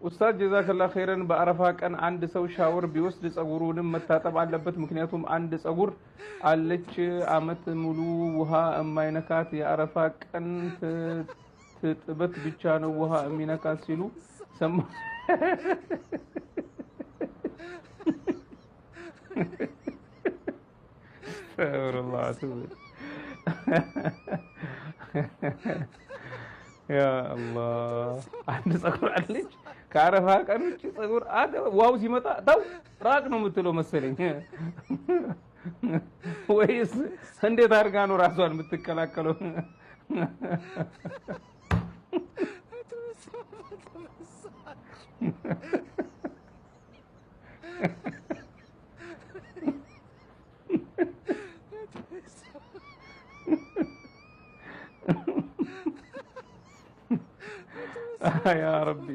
ኡስታዝ ጀዛከላ ኸይረን። በአረፋ ቀን አንድ ሰው ሻወር ቢወስድ ጸጉሩንም መታጠብ አለበት። ምክንያቱም አንድ ጸጉር አለች አመት ሙሉ ውሃ የማይነካት፣ የአረፋ ቀን ትጥበት ብቻ ነው ውሃ የሚነካት ሲሉ ሰማ። አስተግፊሩላህ። ያ አላህ፣ አንድ ጸጉር አለች ከአረፋ ቀን ውጭ ጸጉር ዋው ሲመጣ ተው ራቅ ነው የምትለው መሰለኝ። ወይስ እንዴት አድርጋ ነው ራሷን የምትከላከለው? ያ ረቢ።